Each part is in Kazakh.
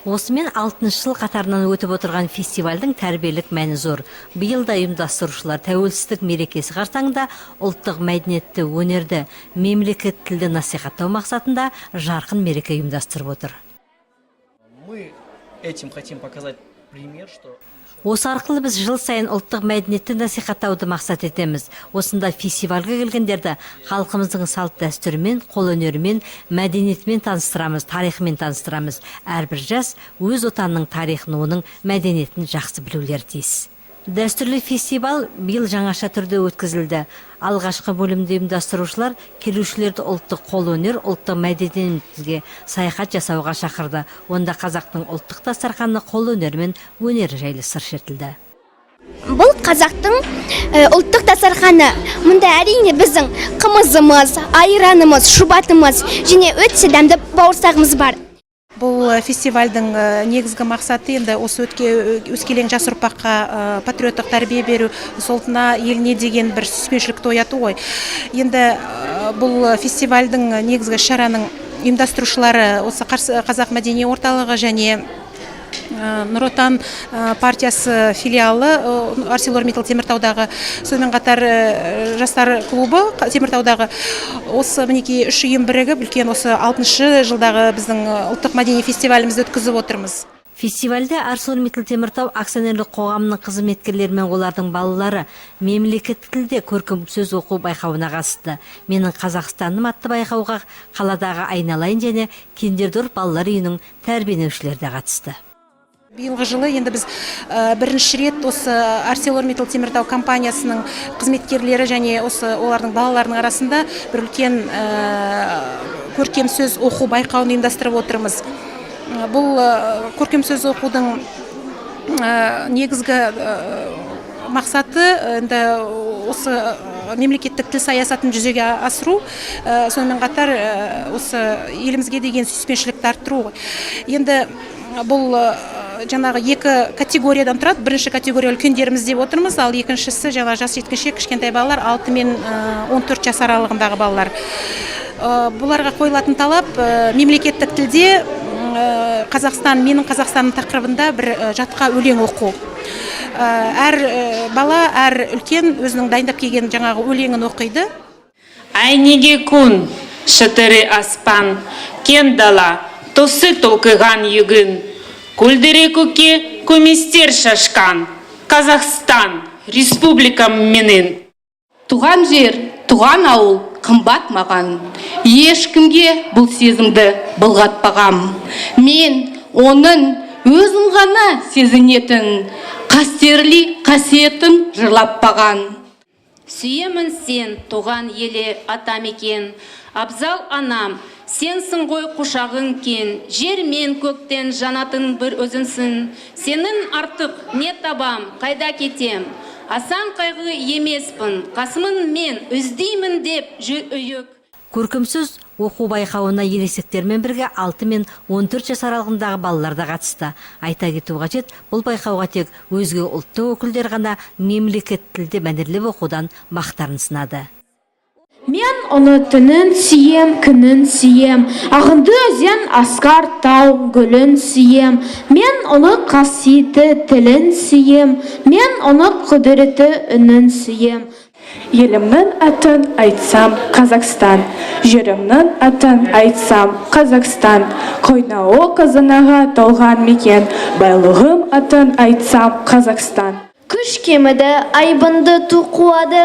Осымен алтыншы жыл қатарынан өтіп отырған фестивальдің тәрбиелік мәні зор. Биыл да ұйымдастырушылар тәуелсіздік мерекесі қарсаңында ұлттық мәдениетті, өнерді, мемлекеттік тілді насихаттау мақсатында жарқын мереке ұйымдастырып отыр. Мы этим хотим показать пример, что Осы арқылы біз жыл сайын ұлттық мәдениетті насихаттауды мақсат етеміз. Осында фестивальге келгендерді халқымыздың салт дәстүрімен, қолөнерімен, мәдениетімен таныстырамыз, тарихымен таныстырамыз. Әрбір жас өз отанының тарихын, оның мәдениетін жақсы білулері тиіс. Дәстүрлі фестиваль биыл жаңаша түрде өткізілді. Алғашқы бөлімде ұйымдастырушылар келушілерді ұлттық қолөнер, ұлттық мәдениетімізге саяхат жасауға шақырды. Онда қазақтың ұлттық дастарханы, қолөнері мен өнері жайлы сыр шертілді. Бұл қазақтың ұлттық дастарханы. Мұнда, әрине, біздің қымызымыз, айранымыз, шұбатымыз және өте дәмді бауырсағымыз бар. Бұл фестивальдің негізгі мақсаты енді осы өскелең жас ұрпаққа патриоттық тәрбие беру, осы ұлтына, еліне деген бір сүйіспеншілікті ояту ғой. Енді бұл фестивальдің негізгі шараның ұйымдастырушылары осы Қазақ мәдени орталығы және Нұр Отан партиясы филиалы ArcelorMittal Теміртаудағы, сонымен қатар жастар клубы Теміртаудағы. Осы, мінекей, үш ұйым бірігіп, үлкен осы алтыншы жылдағы біздің ұлттық мәдени фестивалімізді өткізіп отырмыз. Фестивальде ArcelorMittal Теміртау акционерлік қоғамының қызметкерлері мен олардың балалары мемлекеттік тілде көркем сөз оқу байқауына қатысты. «Менің Қазақстаным» атты байқауға қаладағы «Айналайын» және Киндердорф балалар үйінің тәрбиеленушілері де қатысты. Биылғы жылы енді біз бірінші рет осы ArcelorMittal Теміртау компаниясының қызметкерлері және осы олардың балаларының арасында бір үлкен көркем сөз оқу байқауын ұйымдастырып отырмыз. Бұл көркем сөз оқудың негізгі мақсаты енді осы мемлекеттік тіл саясатын жүзеге асыру, сонымен қатар осы елімізге деген сүйіспеншілікті арттыру ғой. Енді бұл жаңағы екі категориядан тұрады. Бірінші категория үлкендеріміз деп отырмыз, ал екіншісі жаңағы жас жеткіншек, кішкентай балалар, 6 мен 14 жас аралығындағы балалар. Бұларға қойылатын талап мемлекеттік тілде «Қазақстан, менің Қазақстаным» тақырыбында бір жатқа өлең оқу. Әр бала, әр үлкен өзінің дайындап келген жаңағы өлеңін оқиды. Ай, неге күн, шытыры аспан, кең дала, тосы толқыған егін, көлдері көкке күмістер шашқан, Қазақстан, республикам менің. Туған жер, туған ауыл қымбат маған. Ешкімге бұл сезімді былғатпағам. Мен оның өзім ғана сезінетін қастерлі қасиетін жырлаппаған. Сүйемін сен, туған еле, атамекен, абзал анам, сенсің ғой құшағың кең, жер мен көктен жанатын бір өзіңсің. Сенің артық не табам, қайда кетем? Асан қайғы емеспін, қасымын мен, іздеймін деп жүр үйік. Көркем сөз оқу байқауына ересектермен бірге 6 мен 14 жас аралығындағы балалар да қатысты. Айта кету қажет, бұл байқауға тек өзге ұлттың өкілдері ғана мемлекеттік тілде мәнерлеп оқудан бақтарын сынады. Мен оны түнін сүйем, күнін сүйем, ағынды өзен, асқар тау, гүлін сүйем. Мен оны қасиетті тілін сүйем, мен оны құдіретті үнін сүйем. Елімнің атын айтсам, Қазақстан, жерімнің атын айтсам, Қазақстан, қойнауы қазынаға толған мекен, байлығым атын айтсам, Қазақстан. Күш кеміді, айбынды ту қуады,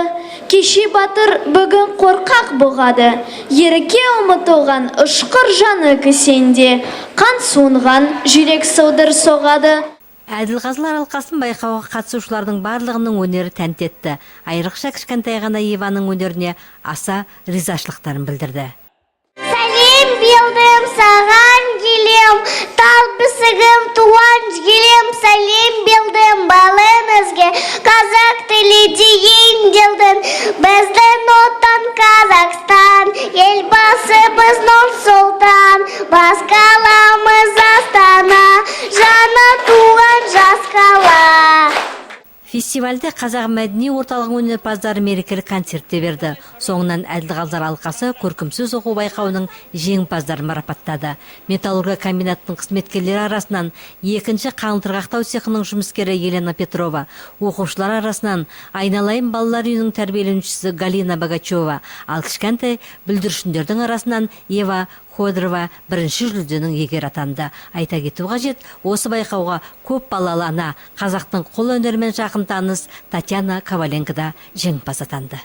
кеше батыр, бүгін қорқақ бұғады. Ерікке ұмытылған ұшқыр жаны кісенде, қан суынған жүрек сылдыр соғады. Әділқазылар алқасын байқауға қатысушылардың барлығының өнері тәнті етті. Айрықша кішкентай ғана Еваның өнеріне аса ризашылықтарын білдірді. Сәлем бердім саған, келем, тал бесігім, туған елім, сәлем бердім балыңызге, қазақ тілі деген елдің, біздің отан Қазақстан, елбасымыз Нұр Сұлтан, бас қаламыз Астана, жаңа туған жас қала. Фестиваль Фестивальде Қазақ мәдени орталығының өнерпаздары мерекелік концерт те берді. Соңынан әділқазылар алқасы көркем сөз оқу байқауының жеңімпаздарын марапаттады. Металлургия комбинатының қызметкерлері арасынан екінші қаңылтыр цехының жұмыскері Елена Петрова, оқушылар арасынан Айналайын балалар үйінің тәрбиеленушісі Галина Богачева, ал кішкентай бүлдіршіндердің арасынан Ева Ходорова бірінші жүлденің иегері атанды. Айта кету қажет, осы байқауға көп балалы ана, қазақтың қол өнерімен жақын таныс Татьяна Коваленко да жеңімпаз атанды.